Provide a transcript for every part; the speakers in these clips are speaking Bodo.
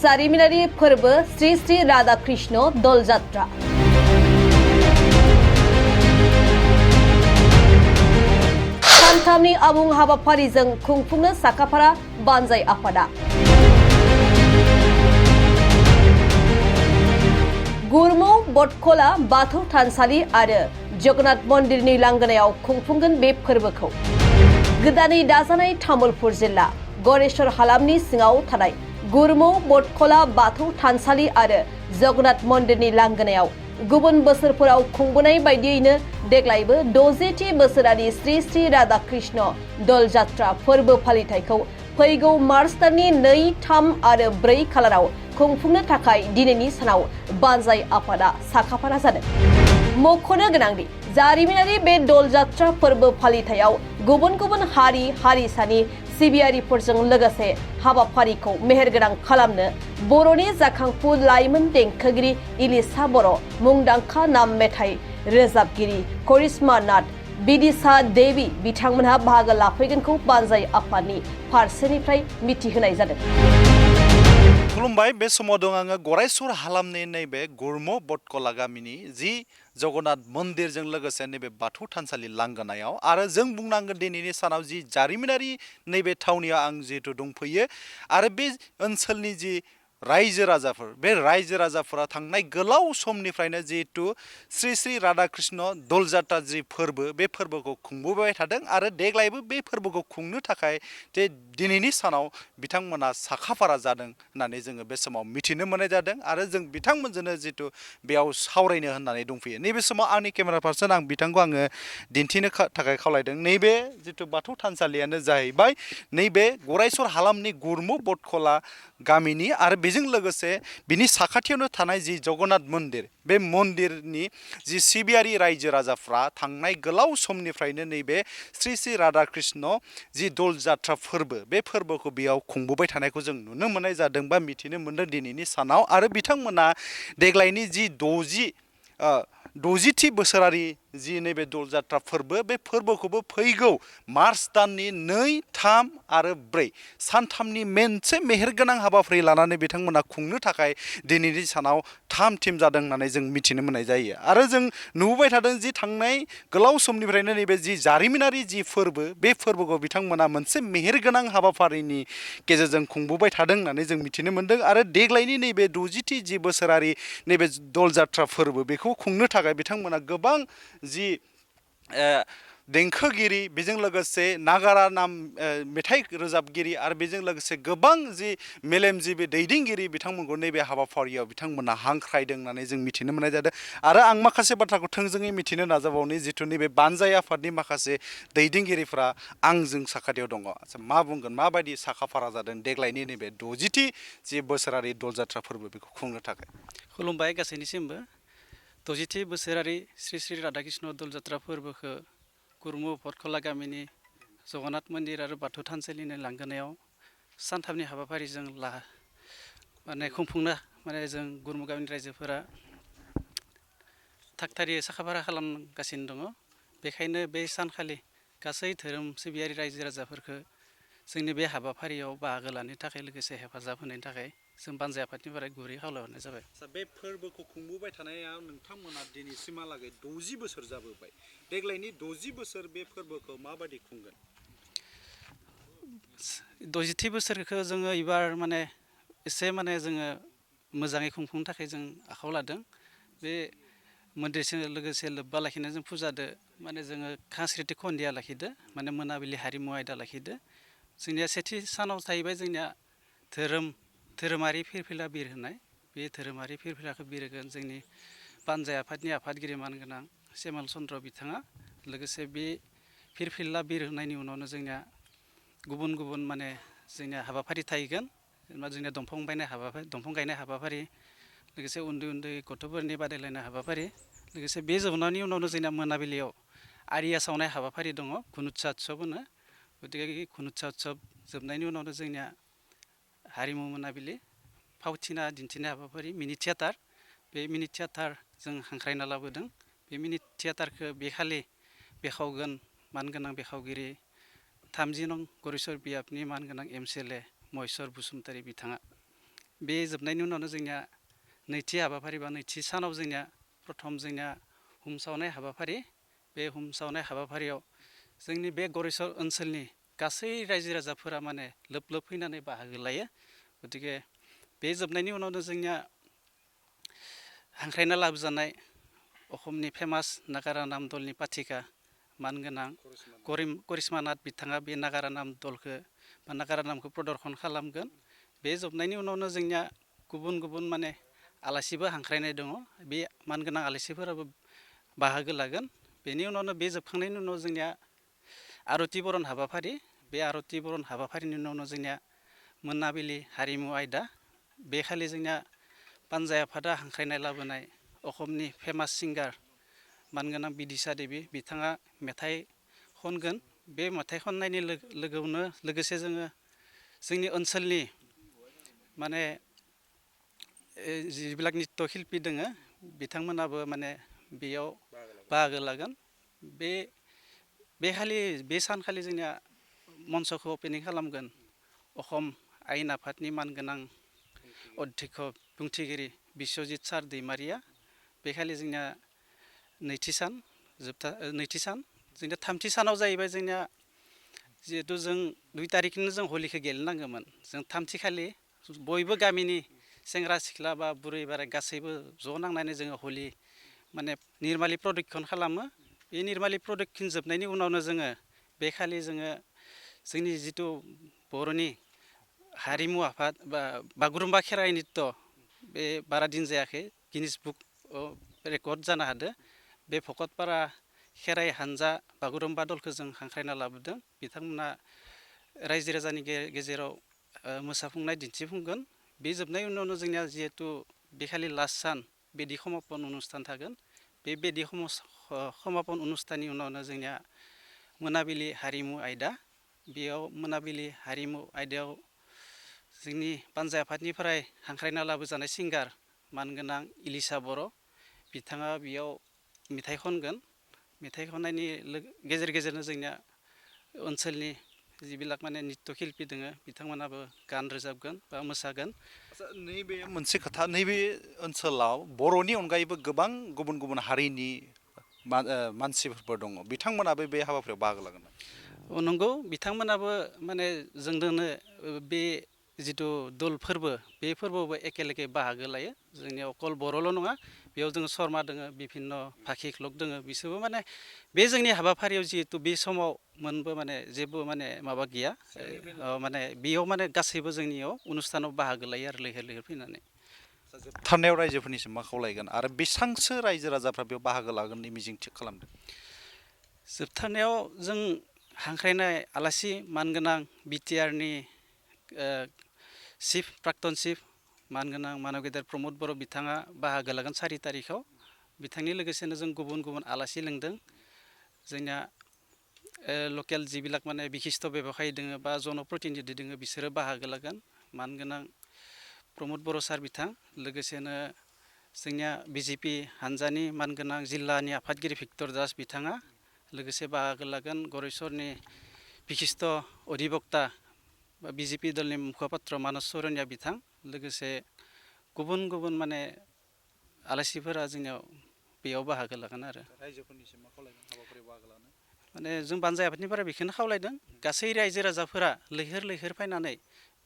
जारिमिनारि फोरबो श्री श्री राधा कृष्ण दल जात्रा। सानथामनि आबुं हाबाफारिजों खुंफुंनो साखाफारा बानजाय आफादा। गुरमौ बटखला बाथौ थानसालि आरो जगन्नाथ मन्दिरनि लांगोनायाव खुंफुंगोन बे फोरबोखौ। गोदानै दाजानाय तामुलपुर जिल्ला गरेश्वर हालामनि सिङाव थानाय गुरमौ बटखला बाथौ थानसालि आरो जगन्नाथ मन्दिरनि लांगोनायाव गुबुन बोसोरफोराव खुंबोनाय बायदियैनो देग्लायबो 60थि बोसोरारि श्री श्री राधा कृष्ण दल जात्रा फोरबो फालिथायखौ फैगौ मार्च दाननि 2, 3 आरो 4 खालाराव खुंफुंनो थाखाय दिनैनि सानाव बानजाय आफादा साखाफारा जादों। मख'नो गोनांदि जारिमिनारि बे दल जात्रा फोरबो फालिथायाव गुबुन गुबुन हारि हारिसानि सिबियारिफोरजों लोगोसे हाबाफारिखौ मेहेरगोनां खालामनो बर'नि जाखांफु लाइमोन देंखोगिरि इलिसा बर', मुंदांखा नाम मेथाइ रोजाबगिरि करिश्मा नाथ, बिदिशा देवी बिथांमोनहा बाहागो लाफैगोनखौ बानजाय आफादनि फारसेनिफ्राय मिथिहोनाय जादों। खुलुमबाय, बे समाव दं आङो गरायसर हालामनि नैबे गुरमौ बटखला गामिनि जि जगन्नाथ मन्दिरजों लोगोसे नैबे बाथौ थानसालि लांगोनायाव आरो जों बुंनांगोन दिनैनि सानाव जि जारिमिनारि नैबे थावनियाव आं जिहेतु दंफैयो आरो बे ओनसोलनि जि रायजो राजाफोर, बे रायजो राजाफोरा थांनाय गोलाव समनिफ्रायनो जिहेतु श्री श्री राधा कृष्ण दल जात्रा जि फोरबो, बे फोरबोखौ खुंबोबाय थादों आरो देग्लायबो बे फोरबोखौ खुंनो थाखाय जे दिनैनि सानाव बिथांमोना साखाफारा जादों होननानै जोङो बे समाव मिथिनो मोननाय जादों आरो जों बिथांमोनजोंनो जितु बेयाव सावरायनो होननानै दंफैयो। नैबे समाव आंनि केमेरा पार्सन आं बिथांखौ आङो दिन्थिनो थाखाय खावलायदों। नैबे जितु बाथौ थानसालियानो जाहैबाय नैबे गरायसर हालामनि गुरमौ बटखला गामिनि आरो बेजों लोगोसे बिनि साखाथियावनो थानाय जि जगन्नाथ मन्दिर, बे मन्दिरनि जि सिबियारि रायजो राजाफ्रा थांनाय गोलाव समनिफ्रायनो नैबे श्री श्री राधा कृष्ण जि दल जात्रा फोरबो, बे फोरबोखौ बेयाव खुंबोबाय थानायखौ जों नुनो मोननाय जादों बा मिथिनो मोनदों दिनैनि सानाव। आरो बिथांमोना देग्लायनि जि 60थि बोसोरारि जि नैबे दल जात्रा फोरबो, बे फोरबोखौबो फैगौ मार्च दाननि 2, 3 आरो 4 सानथामनि मोनसे मेहेरगोनां हाबाफारि लानानै बिथांमोना खुंनो थाखाय दिनैनि सानाव थाम थिम जादों होननानै जों मिथिनो मोननाय जायो। आरो जों नुबोबाय थादों जि थांनाय गोलाव समनिफ्रायनो नैबे जि जारिमिनारि जि फोरबो, बे फोरबोखौ बिथांमोना मोनसे मेहेरगोनां हाबाफारिनि गेजेरजों खुंबोबाय थादों होननानै जों मिथिनो मोनदों। आरो देग्लायनि नैबे 60थि जि बोसोरारि नैबे दल जात्रा फोरबो, बेखौ खुंनो थाखाय बिथांमोना गोबां जि देंखोगिरि, बेजों लोगोसे नागारा नाम मेथाइ रोजाबगिरि आरो बेजों लोगोसे गोबां जि मेलेमजिबि दैदेनगिरि बिथांमोनखौ नैबे हाबाफारियाव बिथांमोना हांख्रायदों होननानै जों मिथिनो मोननाय जादों। आरो आं माखासे बाथ्राखौ थोंजोङै मिथिनो नाजाबावनि, जिथु नैबे बानजाय आफादनि माखासे दैदेनगिरिफ्रा आंजों साखाथियाव दङ। आচ্ছা, मा बुंगोन, माबायदि साखाफारा जादों देग्लायनि नैबे 60थि जि बोसोरारि दल जात्रा फोरबो बेखौ खुंनो थाखाय? खुलुमबाय गासैनिसिमबो। 60थि बोसोरारि श्री श्री राधा कृष्ण दल जात्रा फोरबोखौ गुरमौ बटखला गामिनि जगन्नाथ मन्दिर आरो बाथौ थानसालिनि लांगोनायाव सानथामनि हाबाफारिजों खुंफुंनो जों गुरमौ गामिनि रायजोफोरा थागथियारि साखाफारा खालामगासिनो दङ। बेखायनो बे सानखालि गासै धोरोम सिबियारि रायजो राजाफोरखौ जोंनि बे हाबाफारियाव बाहागो लानो थाखाय लोगोसे हेफाजाब होनायनि थाखाय जों बानजाय आफादनिफ्राय गुरै खावलायहरनाय जाबाय। बे फोरबोखौ खुंबोबाय थानायाव नोंथांमोना दिनैसिमहालागै 60 बोसोर जाबोबाय। देग्लायनि 60 बोसोर बे फोरबोखौ माबायदि खुंगोन? 60थि बोसोरखौ जोङो एबार एसे जोङो मोजाङै खुंफुंनो थाखाय जों आखायाव लादों। बे मन्दिरजों लोगोसे लोब्बा लाखिना जों फुजादो जोङो सांस्कृतिक खन्दिया लाखिदो, मोनाबिलि हारिमु आयदा लाखिदो। जोंनिया सेथि सानाव थाहैबाय जोंनिया धोरोमारि फिरफिला बिर होनाय। बे धोरोमारि फिरफिलाखौ बिरहोगोन जोंनि बानजाय आफादनि आफादगिरि मानगोनां सेमल चन्द्र बिथाङा। लोगोसे बे फिरफिला बिर होनायनि उनावनो जोंनिया गुबुन गुबुन जोंनिया हाबाफारि थाहैगोन। जेनेबा जोंनिया दंफां गायनाय हाबाफारि, लोगोसे उन्दै उन्दै गथ'फोरनि बादायलायनाय हाबाफारि, लोगोसे बे जोबनायनि उनावनो जोंनिया मोनाबिलियाव आरिया सावनाय हाबाफारि दङ, घुनुत्सा उत्सब होनो। गतिके घुनुत्सा उत्सब जोबनायनि उनावनो जोंनिया हारिमु मोनाबिलि, फावथिना दिन्थिनाय हाबाफारि, मिनि थियाटार। बे मिनि थियाटार जों हांख्रायना लाबोदों। बे मिनि थियाटारखौ बेखालि बेखावगोन मानगोनां बेखावगिरि 30 नं गरेश्वर बियाबनि मानगोनां MCLA महेस्वर बसुमतारी बिथाङा। बे जोबनायनि उनावनो जोंनिया नैथि हाबाफारि बा नैथि सानाव जोंनिया प्रथम जोंनिया हुम सावनाय हाबाफारि बे हुम सावनाय हाबाफारियाव जोंनि बे गरेस्वर ओनसोलनि गासै रायजो राजाफोरा माने लोब लोब फैनानै बाहागो लायो गतिके बे जोबनायनि उनावनो जोंनिया हांख्रायना लाबोजानाय अखमनि फेमास नागारा नाम दलनि पाथिका मानगोनां करिश्मा नाथ बिथाङा बे नागारा नाम दलखौ बा नागारा नामखौ प्रदर्शन खालामगोन बे जोबनायनि उनावनो जोंनिया गुबुन गुबुन माने आलासिबो हांख्रायनाय दङ बे मानगोनां आलासिफोराबो बाहागो लागोन बेनि उनावनो बे जोबखांनायनि उनाव जोंनिया आरति बरन हाबाफारि बे आरति बरन हाबाफारिनि उनावनो जोंनिया मोनाबिलि हारिमु आयदा बे खालि जोंनिया पानजाय आफादा हांख्रायनाय लाबोनाय अखमनि फेमास सिंगार मानगोनां बिदिसा देबि बिथाङा मेथाइ खनगोन बे मेथाइ खननायनि लोगोसे जोङो जोंनि ओनसोलनि माने जिबिलाक नित्य शिल्पी दोङो बिथांमोनाबो माने बेयाव बाहागो लागोन बे सानखालि जोंनिया मन्चखौ अपेनिं खालामगोन अखम आयेन आफादनि मानगोनां अध्यक्ष बुंथिगिरि बिस्वजित सार दैमारिया बेखालि जोंनिया नैथि सान जोंनिया थामथि सानाव जाहैबाय जोंनिया जिहेथु जों 2 तारिखनो जों हलिखौ गेलेनांगौमोन जों थामथि खालि बयबो गामिनि सेंग्रा सिख्ला बा बुरै बाराय गासैबो ज' नांनानै जोङो हलि माने निर्मालि प्रदक्षिण खालामो बे निर्मालि प्रदक्षिण जोबनायनि उनावनो जोङो बे खालि जोङो जोंनि जिथु बर'नि हारिमु आफाद बा बागुरुम्बा खेराइ नित्य बे बारा दिन जायाखै गिनिस बुक रेकर्ड जानो हादों बे भकतपारा खेराइ हानजा बागुरुम्बा दलखौ जों हांख्रायना लाबोदों बिथांमोना रायजो राजानि गेजेराव मोसाफुंनाय दिन्थिफुंगोन बे जोबनायनि उनावनो जोंनिया जिहेतु बेखालि लास्ट सान बेदि समापन अनुस्थान थागोन बे बेदि समापन अनुस्थाननि उनावनो जोंनिया मोनाबिलि हारिमु आयदा बेयाव मोनाबिलि हारिमु आयदायाव जोंनि पानजाय आफादनिफ्राय हांख्रायना लाबोजानाय सिंगार मानगोनां इलिसा बर' बिथाङा बेयाव मेथाइ खनगोन मेथाइ खननायनि गेजेर गेजेरनो जोंनिया ओनसोलनि जिबिलाक माने नित्य शिल्पी दोङो बिथांमोनाबो गान रोजाबगोन बा मोसागोन नैबे मोनसे खोथा नैबे ओनसोलाव बर'नि अनगायैबो गोबां गुबुन गुबुन हारिनि मानसिफोर दङ बिथांमोनाबो बे हाबाफारियाव बाहागो लागोन नंगौ बिथांमोनाबो माने जोंदोंनो बे जिथु दल फोरबो बे फोरबोआवबो एखेलेगे बाहागो लायो जोंनियाव अकल बर'ल' नङा बेयाव जोङो शर्मा दोङो बिभिन्न भाखि क्लक दोङो बिसोरबो माने बे जोंनि हाबाफारियाव जिहेतु बे समाव मोनबो माने जेबो माने माबा गैया माने बेयाव माने गासैबो जोंनियाव अनुस्थानाव बाहागो लायो आरो लैहोर लैहोर फैनानै जोबथारनायाव रायजोफोरनिसिम मा खावलायगोन आरो बेसांसो रायजो राजाफ्रा बेयाव बाहागो लागोन होनना मिजिं थि खालामदों जोबथारनायाव जों हांख्रायनाय आलासि मानगोनां बिटिआरनि चिफ प्राक्तन चिफ मानगोनां मानव गेदेर प्रमद बर' बिथाङा बाहागो लागोन 4 तारिखआव बिथांनि लोगोसेनो जों गुबुन गुबुन आलासि लिंदों जोंनिया लकेल जिबिलाक माने बिखिस्त बेबखायि दोङो बा जनप्रतिनिधि दोङो बिसोरो बाहागो लागोन मानगोनां प्रमद बर' सार बिथां लोगोसेनो जोंनिया बिजेपि हानजानि मानगोनां जिल्लानि आफादगिरि भिक्टर दास बिथाङा लोगोसे बाहागो लागोन गरेस्वरनि बिखिस्त अधिबक्ता बा बिजेपि दलनि मुखपात्र मानस सरनिया बिथां लोगोसे गुबुन गुबुन माने आलासिफोरा जोंनियाव बेयाव बाहागो लागोन आरो रायजोफोरनिसिम मा खावलायगोन हाबाफारियाव बाहागो लानो माने जों पानजाय आफादनिफ्राय बेखौनो खावलायदों गासै रायजो राजाफोरा लैहोर लैहोर फैनानै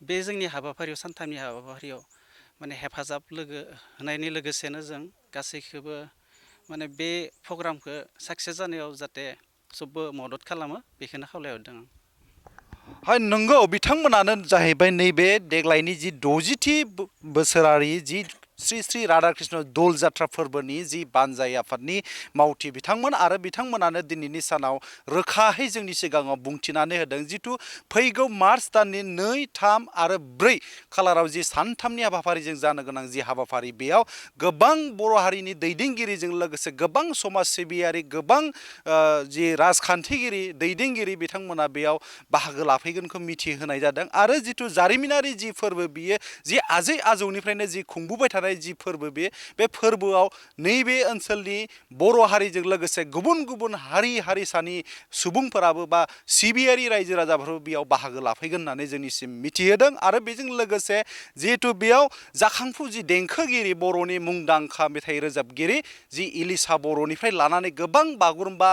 बे जोंनि हाबाफारियाव सानथामनि हाबाफारियाव माने हेफाजाब होनायनि लोगोसेनो जों गासैखौबो माने बे प्रग्रामखौ साक्सेस जानायाव जाहाथे सबबो मदद खालामो बेखौनो खावलायहरदों आं हाय नंगौ बिथांमोनानो जाहैबाय नैबे देग्लायनि जि 60थि बोसोरारि जि श्री श्री राधा कृष्ण दल जात्रा फोरबोनि जि बानजाय आफादनि मावथि बिथांमोन आरो बिथांमोनानो दिनैनि सानाव रोखायै जोंनि सिगाङाव बुंथिनानै होदों जिथु फैगौ मार्च दाननि 2, 3 आरो 4 खालाराव जि सानथामनि हाबाफारिजों जानो गोनां जि हाबाफारि बेयाव गोबां बर' हारिनि दैदेनगिरिजों लोगोसे गोबां समाज सिबियारि गोबां जि राजखान्थिगिरि दैदेनगिरि बिथांमोना बेयाव बाहागो लाफैगोनखौ मिथिहोनाय जादों आरो जिथु जारिमिनारि जि फोरबो बियो जि आजै आजौनिफ्रायनो जि खुंबोबाय थानाय थानाय जि फोरबो बे फोरबोआव नैबे ओनसोलनि बर' हारिजों लोगोसे गुबुन गुबुन हारि हारिसानि सुबुंफोराबो बा सिबियारि रायजो राजाफोराबो बेयाव बाहागो लाफैगोन होननानै जोंनिसिम मिथिहोदों आरो बेजों लोगोसे जिहेथु बेयाव जाखांफु जि देंखोगिरि बर'नि मुंदांखा मेथाइ रोजाबगिरि जि इलिसा बर'निफ्राय लानानै गोबां बागुरुम्बा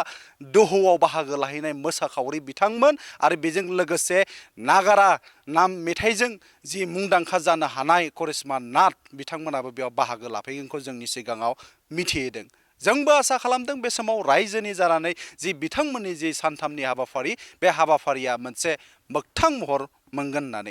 दोहौआव बाहागो लाहैनाय मोसाखावरि बिथांमोन आरो बेजों लोगोसे नागारा नाम मेथाइजों जि मुंदांखा जानो हानाय करिश्मा नाथ बिथांमोनाबो बेयाव बाहागो लाफैगोनखौ जोंनि सिगाङाव मिथिहोदों। जोंबो आसा खालामदों बे समाव रायजोनि जानानै जि बिथांमोननि जि सानथामनि हाबाफारि बे हाबाफारिया मोनसे मोगथां महर मोनगोन होननानै।